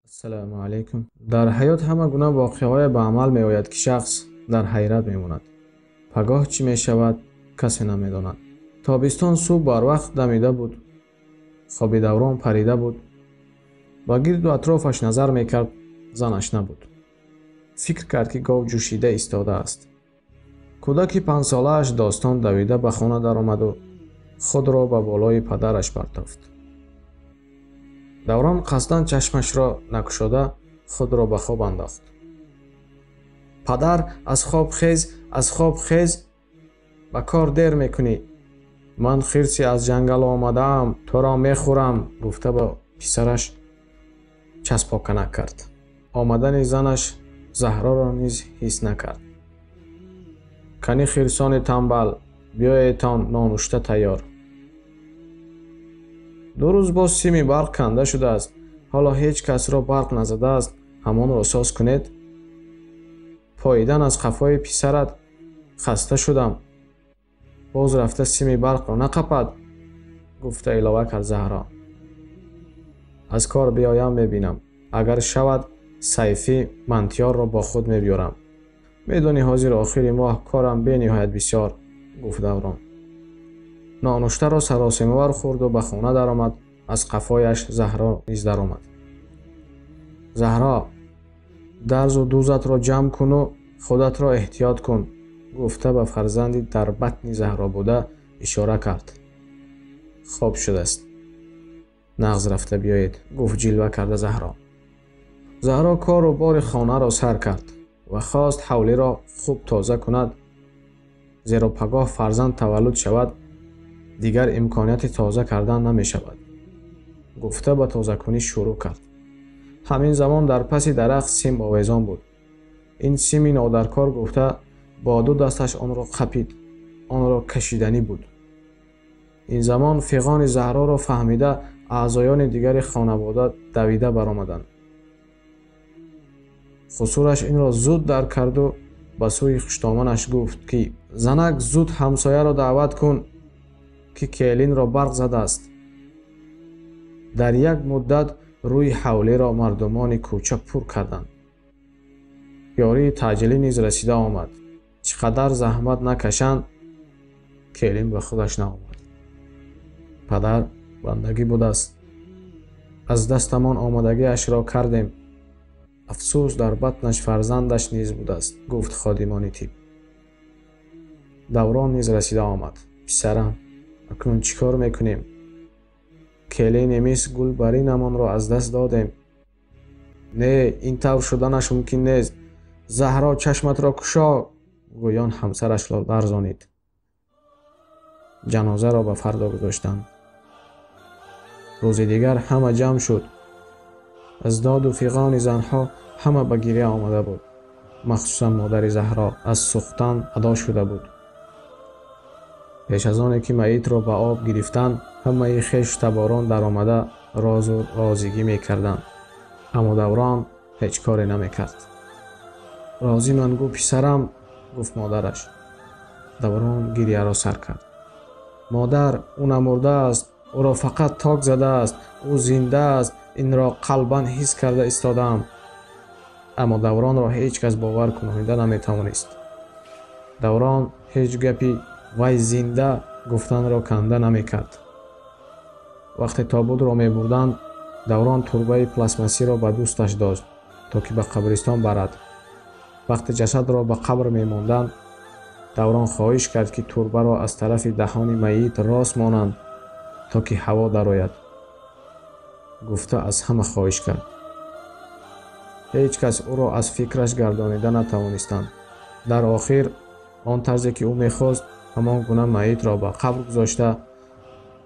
Ассалому алайкум. Дар ҳаёт ҳама гуна воқеаҳое ба амал меояд, ки шахс дар ҳайрат мемонад. Пагоҳ чӣ мешавад, касе намедонад. Тобистон субҳ барвақт дамида буд. Хоби Даврон парида буд. Ба гирду атрофаш назар мекард, занаш набуд. Фикр кард, ки гов ҷӯшида истодааст. Кӯдаки панҷсолааш Достон давида ба хона даромаду худро ба болои падараш партофт. Даврон қасдан чашмашро накушода худро ба хоб андохт. Падар, аз хоб хез, аз хоб хез, ба кор дер мекунӣ. Ман хирси аз ҷангал омадаам, туро мехӯрам, гуфта ба писараш часпоканак кард. Омадани занаш Заҳроро низ ҳис накард. Кани хирсони танбал, биёетон, нонушта тайёр. 2 рӯз боз сими барқ канда шудааст. Ҳоло ҳеҷ касро барқ назадааст, ҳамонро соз кунед. Поидан аз қафои писарат хаста шудам. Боз рафта сими барқро нақапад, гуфта илова кард Заҳро. Аз кор биёям мебинам. Агар шавад, Сайфӣ Мантиёрро бо худ мебиёрам. Медонӣ, ҳозир охири моҳ корам бениҳоят бисёр, гуфт Даврон. Нонуштаро саросимавар хӯрду ба хона даромад. Аз қафояш Заҳро низ даромад. Заҳро, дарзу дузатро ҷамъ куну худатро эҳтиёт кун, гуфта ба фарзанди дар батни Заҳро буда ишора кард. Хоб шудааст. Нағз рафта биёед, гуфт ҷилва карда Заҳро. Заҳро кору бори хонаро сар кард ва хост ҳавлиро хуб тоза кунад, зеро пагоҳ фарзанд таваллуд шавад, дигар имконияти тоза кардан намешавад, гуфта ба тозакунӣ шурӯъ кард. Ҳамин замон дар паси дарахт сим овезон буд. Ин сими нодаркор, гуфта бо ду дасташ онро қапид. Онро кашиданӣ буд. Ин замон фиғони Заҳроро фаҳмида аъзоёни дигари хонавода давида баромаданд. Хусураш инро зуд дарк карду ба сӯи хуштоманаш гуфт, ки занак, зуд ҳамсояро даъват кун, ки келинро барқ задааст. Дар як муддат рӯи ҳавлиро мардумони кӯча пур карданд. Ёрии таъҷилӣ низ расида омад. Чӣ қадар заҳмат накашанд, келин ба худаш наомад. Падар бандагӣ будааст. Аз дастамон омодагиашро кардем. Афсӯс, дар батнаш фарзандаш низ будааст, гуфт ходимони тиб. Даврон низ расида омад. Писарам, акнун чӣ кор мекунем? Келини мис гулбаринамонро аз даст додем. Не, ин тавр шуданаш мумкин нест. Заҳро, чашматро кушо, гӯён ҳамсарашро ларзонид. Ҷанозаро ба фардо гузоштанд. Рӯзи дигар ҳама ҷамъ шуд. Аз доду фиғони занҳо ҳама ба гиря омада буд. Махсусан модари Заҳро аз сӯхтан адо шуда буд. Пеш аз оне ки маитро ба об гирифтанд, ҳамаи хешу таборон даромада розу розигӣ мекарданд. Аммо Даврон ҳеҷ коре намекард. Розӣ ман гӯ, писарам, гуфт модараш. Даврон гиряро сар кард. Модар, ӯ намурдааст, ӯро фақат ток задааст, ӯ зинда аст, инро қалбан ҳис карда истодаам. Аммо Давронро ҳеҷ кас бовар кунонида наметавонист. Даврон ҳеҷ гапи вай зинда гуфтанро канда намекард. Вақте тобутро мебурданд, Даврон турбаи пластмассиро ба дӯсташ дод, то ки ба қабристон барад. Вақте ҷасадро ба қабр мемонданд, Даврон хоҳиш кард, ки турбаро аз тарафи даҳони маит рост монанд, то ки ҳаво дарояд, гуфта аз ҳама хоҳиш кард. Ҳеҷ кас ӯро аз фикраш гардонида натавонистанд. Дар охир он тарзе ки ӯ мехост, ҳамон гуна маитро ба қабр гузошта,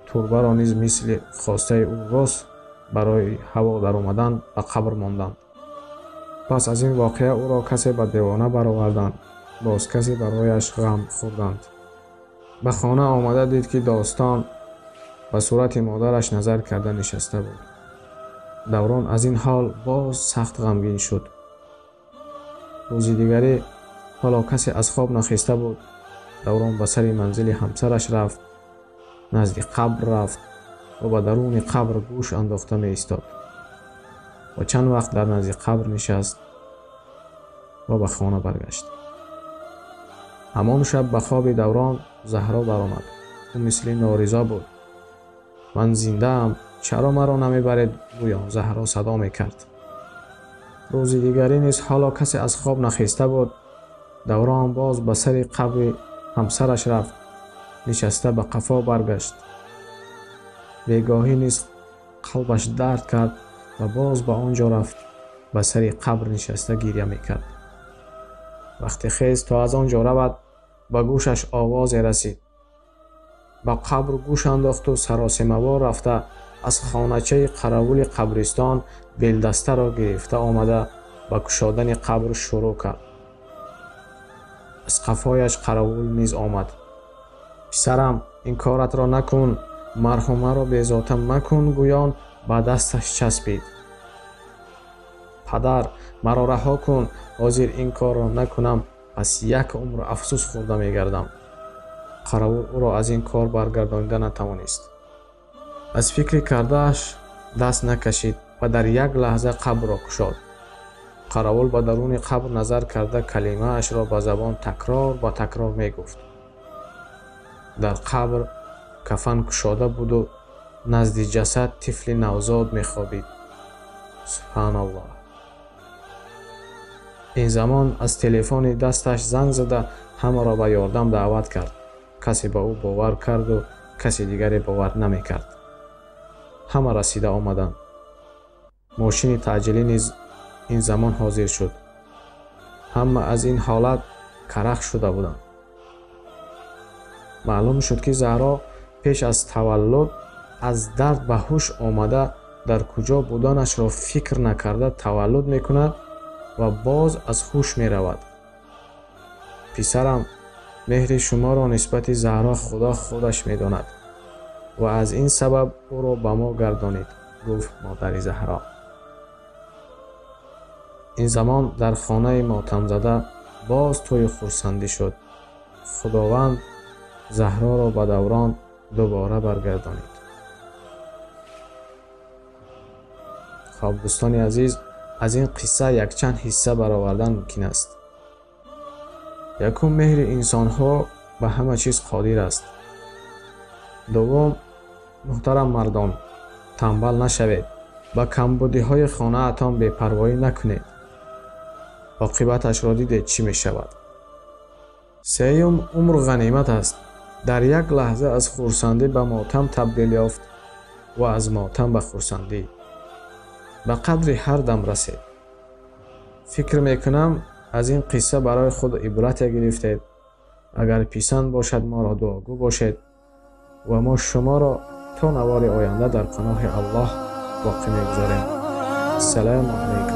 турбаро низ мисли хостаи ӯ рост барои ҳаво даромадан ба қабр монданд. Пас аз ин воқеа ӯро касе ба девона бароварданд, боз касе барояш ғам хӯрданд. Ба хона омада дид, ки Достон ба сурати модараш назар карда нишаста буд. Даврон аз ин ҳол боз сахт ғамгин шуд. Рӯзи дигарӣ ҳоло касе аз хоб нахиста буд. Даврон ба сари манзили ҳамсараш рафт, назди қабр рафт ва ба даруни қабр гӯш андохта меистод. ва чанд вақт дар назди қабр нишаст ва ба хона баргашт. Ҳамон шаб ба хоби Даврон Заҳро баромад. Ӯ мисли норизо буд. Ман зиндаам, чаро маро намебаред? Гӯён Заҳро садо мекард. Рӯзи дигарӣ низ ҳоло касе аз хоб нахеста буд. Даврон боз ба сари қабри ҳамсараш рафт, нишаста ба қафо баргашт. Бегоҳӣ низ қалбаш дард кард ва боз ба он ҷо рафт, ба сари қабр нишаста гиря мекард. Вақте хест то аз он ҷо равад, ба гӯшаш овозе расид. Ба қабр гӯш андохту саросемавор рафта аз хоначаи қаравули қабристон белдастаро гирифта омада ба кушодани қабр шурӯъ кард. Аз қафояш қаравул низ омад. Писарам, ин коратро накун, марҳумаро безота макун, гӯён ба дасташ часпид. Падар, маро раҳо кун, ҳозир ин корро накунам, пас як умр афсӯс хӯрда мегардам. Қаравул ӯро аз ин кор баргардонида натавонист. Аз фикри кардааш даст накашид ва дар як лаҳза қабрро кушод. Қаравул ба даруни қабр назар карда калимаашро ба забон такрор ба такрор мегуфт. Дар қабр кафан кушода буду назди ҷасад тифли навзод мехобид. Субҳаналлоҳ. Ин замон аз телефони дасташ занг зада ҳамаро ба ёрдам даъват кард. Касе ба ӯ бовар карду каси дигаре бовар намекард. Ҳама расида омаданд. Мошини таъҷилӣ низ ин замон ҳозир шуд. Ҳама аз ин ҳолат карах шуда буданд. Маълум шуд, ки Заҳро пеш аз таваллуд аз дард ба ҳуш омада дар куҷо буданашро фикр накарда таваллуд мекунад ва боз аз ҳуш меравад. Писарам, меҳри шуморо нисбати Заҳро Худо худаш медонад ва аз ин сабаб ӯро ба мо гардонид, гуфт модари Заҳро. Ин замон дар хонаи мотамзада боз тӯйи хурсандӣ шуд. Худованд Заҳроро ба Даврон дубора баргардонид. Хоб, дӯстони азиз, аз ин қисса якчанд ҳисса баровардан мумкин аст. Якум, меҳри инсонҳо ба ҳама чиз қодир аст. Дуввум, муҳтарам мардон, танбал нашавед, ба камбудиҳои хонаатон бепарвоӣ накунед. Оқибаташро дидед чӣ мешавад. Сеюм, умр ғанимат аст. Дар як лаҳза аз хурсандӣ ба мотам табдил ёфт ва аз мотам ба хурсандӣ. Ба қадри ҳар дам расед. Фикр мекунам, аз ин қисса барои худ ибрате гирифтед. Агар писанд бошад, моро дуогӯ бошед ва мо шуморо то навори оянда дар паноҳи Аллоҳ боқӣ мегузорем. Ассалому алайкум.